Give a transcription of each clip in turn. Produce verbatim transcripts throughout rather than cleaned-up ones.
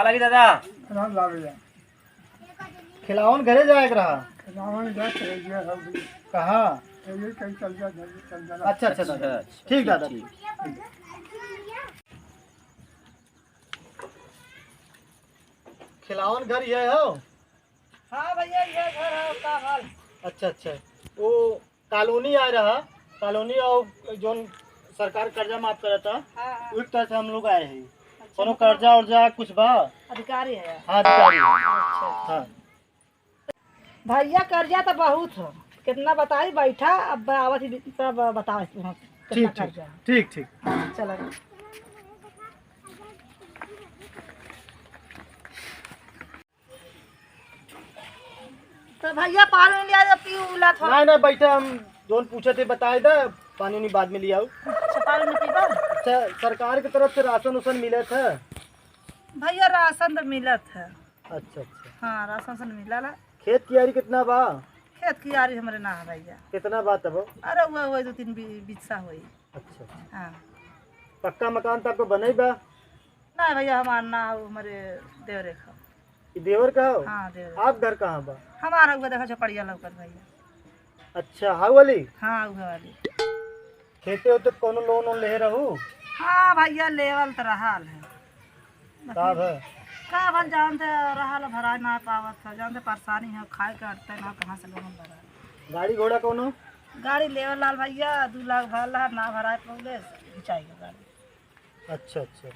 लगी दादा। राम लाल भैया। खिलावन घरे जाए के रहा। खिलावन जात रह गया सब भी। कहाँ? ये कहीं चल जा, घर चल जा। अच्छा, अच्छा, दादा। अच्छा, ठीक, दादा। ठीक। खिलावन घर ये हो? हाँ भैया, ये घर है, का हाल? अच्छा, अच्छा। वो कॉलोनी आए रहा, कॉलोनी और जोन सरकार कर्जा माफ करत है, हाँ, हाँ। उस तरह से हम लोग आए हैं। अच्छा, कोनो मतलब कर्जा उर्जा कुछ बा? अधिकारी है? हाँ, अधिकारी है। अच्छा, अच्छा। हाँ। भैया, कर्जा तो बहुत है, कितना बताई, बैठा, अब आवत ही तब बताओ तुम, कितना ठीक, ठीक, कर्जा है। ठीक, ठीक। हाँ, चलो। तो भैया, पानी ले आया, पी उला था। नहीं, नहीं, बैठे, हम जोन पूछे थे, बताए दे, पानी नहीं बाद में ले आओ। अच्छा, पानी नहीं पीबा? अच्छा, सरकार की तरफ से राशन उसन मिलत है? भैया, राशन तो मिलत है। अच्छा, अच्छा। हाँ, राशन उसन मिला ला। खेत कियारी कितना बा? खेत कियारी हमरे ना है भैया। कितना बा तब? अरे, हुआ, हुआ दो तीन बी-, बिस्सा हुई। अच्छा, अच्छा। हाँ। पक्का मकान तो आपको बने बा? नहीं भैया, हमार ना हो, हमारे देवरे का। ई देवर का हो? हाँ, देवरे। आप घर कहाँ बा? हमारा हुआ देखा झोपड़िया लौकत भैया। अच्छा, हाउ वाली? हाँ, उहे वाली। खेते होते कोनो लोन वोन ले रहू? हाँ भैया, लेवल तो रहल है। का भा? का भल जानते रहल भराए ना पावत है, जानते परेशानी है, खाए के अटते ना, कहाँ से लोन भरा? गाड़ी घोड़ा कोनो? गाड़ी लेवल लाल भैया, दू लाख भरल है, ना भराए पौले, घिंचाई गए गाड़ी। अच्छा, अच्छा।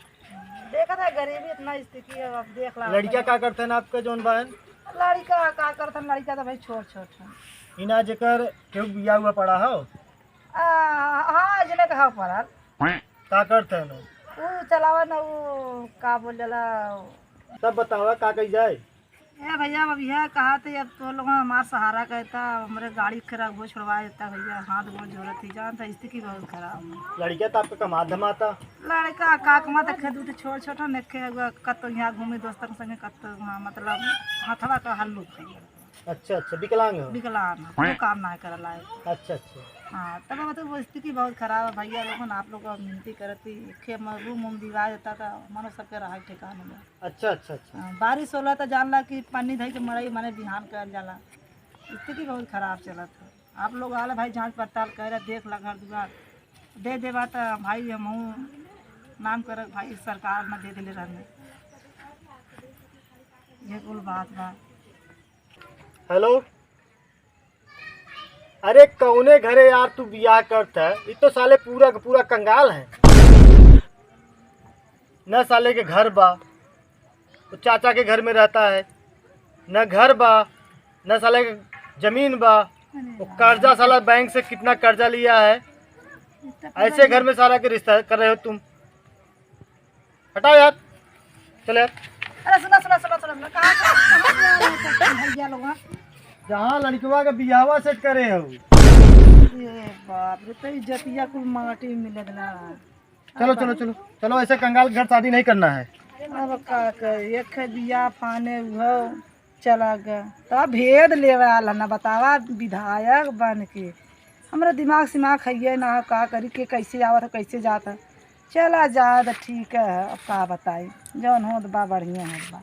देखत है, गरीबी इतना स्थिति है, अब देख ला। लड़किया का करते हैं आपके जौन बहन? लड़का का करते हैं, लड़का तो भाई छोट छोट है। इना जेकर केहू बिया हुआ पड़ा हो? आ, हाँ, जने कहा पड़ल। का करते हैं लोग? ऊ चलावा ना, ऊ का बोल जाला। तब बतावा का कही जाए? ए भैया, अब यह कहा थे, अब तो लोग हमार सहारा कहता, हमरे गाड़ी खराब हो छुड़वा देता भैया, हाथ गोड़ जोड़त ही, जानता स्थिति बहुत खराब है। लड़का तो आपका कमात धमाता? लड़का का कमात, एक दू ठे छोट छोट, एक कत्तो यहाँ घूमे दोस्तन संगे, कत्तो वहाँ, मतलब, हथवा का हल्लू खाई। अच्छा, अच्छा, विकलांग हो? विकलांग है, वो काम ना करे लायक। अच्छा, अच्छा। हाँ, तब मतलब वो स्थिति बहुत खराब है भैया लोगन, आप लोग अब मिनती करती, एक रूम वूम दिवा देता तो मानो सबके रहा ठिकाने में। अच्छा, अच्छा, अच्छा। हाँ, बारिश होला तो जानला कि पानी धई के मड़ई माने बिहान कइल जाला। स्थिति बहुत खराब चलत है। आप लोग आला भाई जांच पड़ताल करे, देख ला घर दुआर, दे देबा तो भाई हमहू नाम करब भाई सरकार में दे देले रहने। ये कुल बात बा। हेलो, अरे कौने घरे यार तू बियाह करत है? इ तो साले पूरा के पूरा कंगाल है। न साले के घर बा, वो चाचा के घर में रहता है, न घर बा, न साले के जमीन बा। वो कर्जा साला बैंक से कितना कर्जा लिया है, ऐसे घर में साला के रिश्ता कर रहे हो तुम। हटाओ यार, चल यार। अरे सुना, सुना, सुना, सुना, सुना, कहाँ से, कहाँ से आ रहे हो तुम भैया लोग, हाँ? जहाँ लड़कवा के बियाहवा सेट करे हो। ये बाप रे, तो इज्जतिया कुल माटी में मिलत ना। चलो, चलो, चलो, चलो, ऐसे कंगाल के घर शादी नहीं करना है। अब का करे, एक है बियाह फाने उहो चला गया, तो अब भेद लेवे आला ना, बतावा, विधायक बन के हमरा दिमाग सिमाग है ना, का करी, के कैसे आवत है, कैसे जात है। चला जा, तो ठीक है, अब का बताई, जौन होत बा, बढ़िया होत बा।